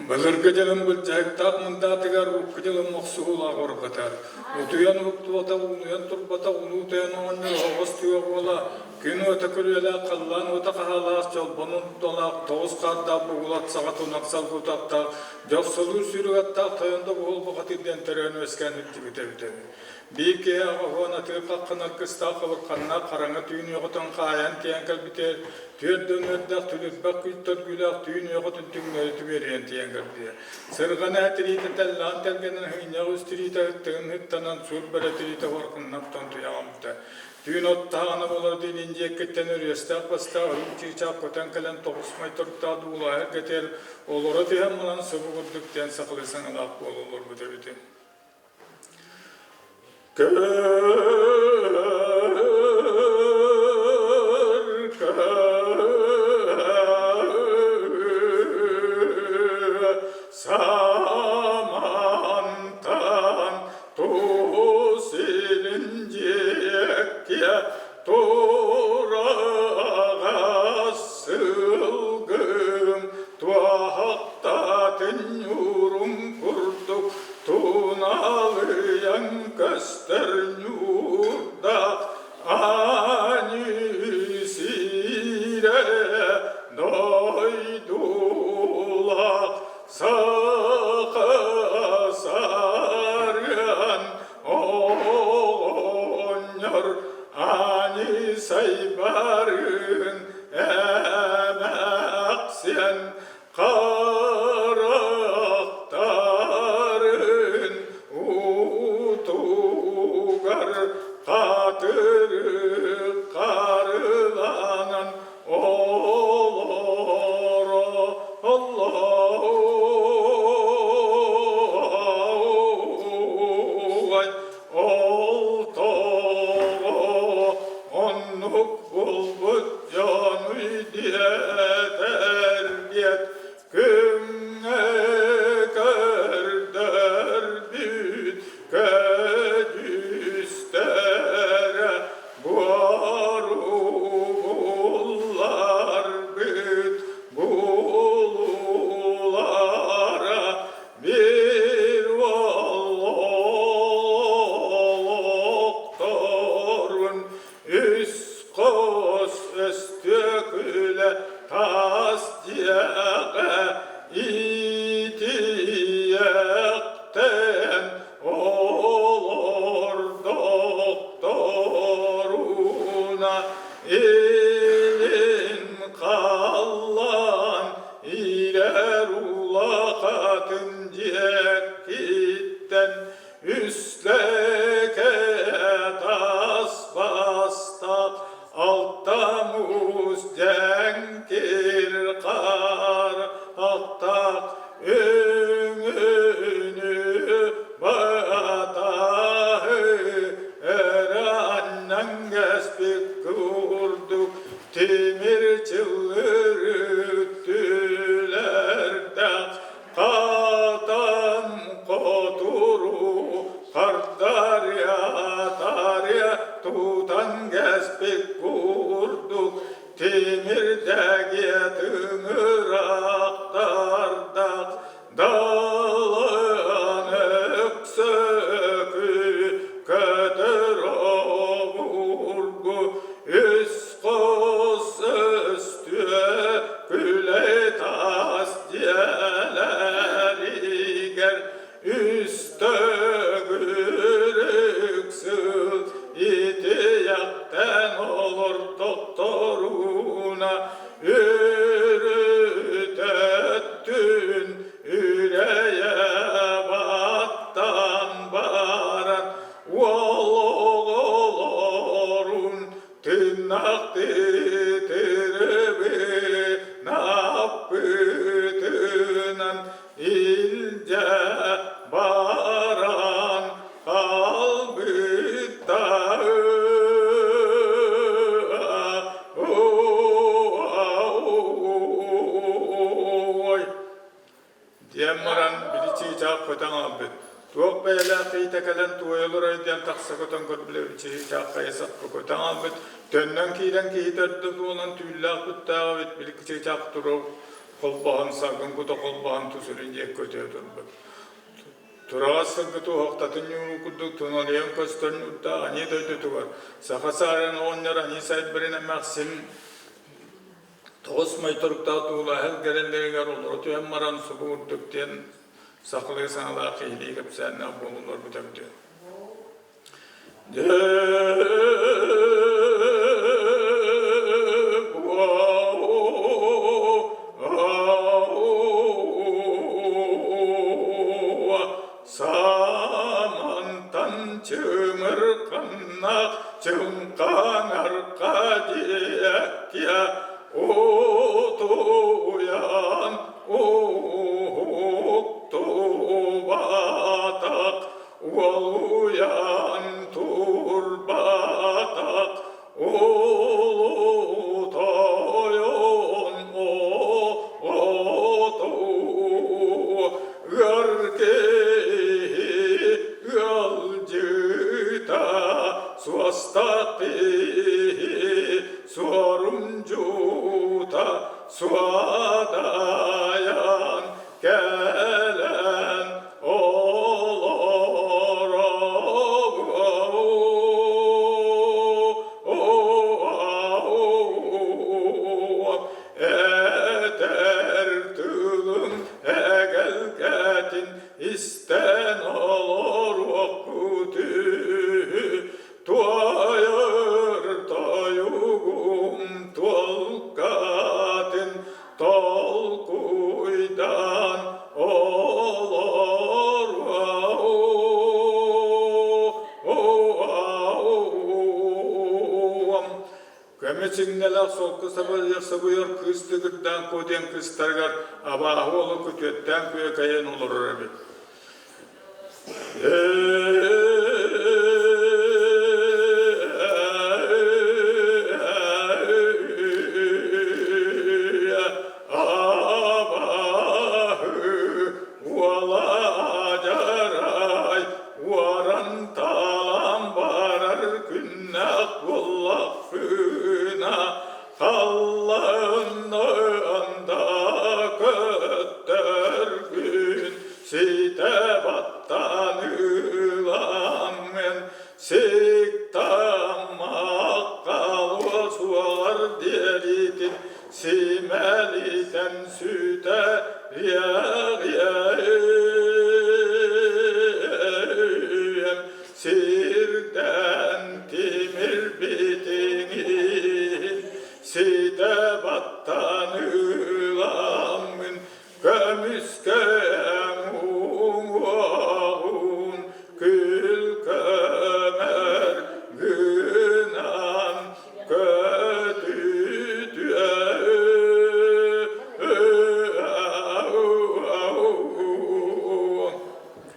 Былыргы дьылым былдьаһыктаах мындаатыгар урукку дьылым охсуһуулаах орҕатар. Утуйан уһуктубатах, уунуйан турбатах, унуу тойон оҕонньор оһоҕос түгэх уола, күн уота күрүөлээх, халлаан уота хаһаалаах, чолбон урдалаах, тоҕус хаардаах бугулат саҕа тунах салгы утахтаах, дьохсолуур сүүрүк аттаах тойон да буһул бухатыыр диэн төрөөн үөскээн илдьибитэ эбитэ үһү. Биир киһи аҕаһуон атыыр хаххын аргыстаах хабырханнаах хараҥа түүн үөҕүтүн хаайан тиийэн кэлбитигэр түөрт да үөрдээх түлүрбэх күлтөргүүлээх түүн үөҕүтүн түҥнэри түбүөрүйэн тиийэн кэлбитэ. Сырҕана тириитэ тэллэҕин тэлгэнэн ыһынньах үс тириитэ ыттыгын ыттанан сур бөрө тириитэ хоркуннан туйаҕаммыта. Түүн оттааҕына буолар диэн индиэккиттэн өрүөстээх бастаах үрүҥ чыычаах көтөн кэлэн тоҕус май туруктаах дуулааһы эргэтигэр олоро түһэн баран субу курдук диэн сахалыы саҥалаах буола олорбут эбитин. Көр, көр, самантан тус илин диэки тураҕас сылгым туоһахтатын ньуурун курдук туналыйан көстөр ньуурдаах аньыы сирэ дойдулаах саха сарыан оҕонньор ани сайбарын эмээхсиэн харахтарын утугар хатырык харыланан олоро Оллоой, ол тоҕо оннук булбут дьонуй диэтэргиэт күҥҥэ көрдөрбүт көдьүүстэрэ буору булларбыт булуулара бир олохторун үс хос өстүөкүлэ таас дьиэҕэ иитийэхтэн олордохторуна илин халлаан иирэр улахатын диэкиттэн үслэкэ тас бастаах алта муус дьэҥкир хаар аттаах өҥөнү батаһы эрэ анньан кэспит курдук тимир чыллырыттүлэрдээх хатан хотуру хардарыа тарыа тутан кэспит курдук тимирдэги тыҥырахтардаах далан өксөкү көтөр обургу үс хос өстүө күлэ таас дьиэлэригэр үс төгүрүк сыл итийэхтэн олордохторуна өрүтөттүн үрэйэ баттан баран уол оҕолорун тыыннаах титириби наппытынан илдьэ баран хаалбыттар. Диэн баран били чыычаах көтөн аалбыт. Туох бэйэлээх киһитэ кэлэн туойа олорор диэн тахса көтөн көрбүлэбит чыычаах хайа саппа көтөн аалбыт. Төннөн киирэн киһи төрдө туолан түүллээх буттаах эбит били чыычаах турук. холбоһон салгын кута холбоһон тусурун диэки көтө турбут. Тураҕас сылгы туоһахтатын ньууру курдук туналыйан көстөр ньуурдаах аньыы дойдутугар саха саарын оҕонньор аньыы сайбырын эмээхсин тоҕус мойторуктаах туулаах элгэрэллэригэр олоро түһэн баран субу курдук диэн сахалыы саҥалаах киһилии кэпсээннээх буолулларбыт эбитэ. Самантан чымырханна чыҥхаҥарха диэккэ утуйан уһуктубатах Уолуйан турбатах улуу тойон оту ыар киһи ыалдьыта суостаах киһи суорумдьута суодайан кэлэн олороҕум этэр тылым эгэлгэтин истэн олоруохпут үһү туойар тойугум туолкатын толкуйдан олоруом. Көмүс иҥнэлээх солко сабыйар кыыс тыгырдаан куо диэн кыыстарыгар абааһы уолу күтүөттээн күөкэйэн олорор эбит. Уоран-таалан барар күннээх буоллахпына, Халлааннаан да көттөргүн, ситэ баттаан ыламмын, сиктаммак хаалуо суоҕар диэритин симэлитэн сүтэ риэҕиэм сирдэн тимир битиҥин ситэ баттаан ыламмын көмүскэ.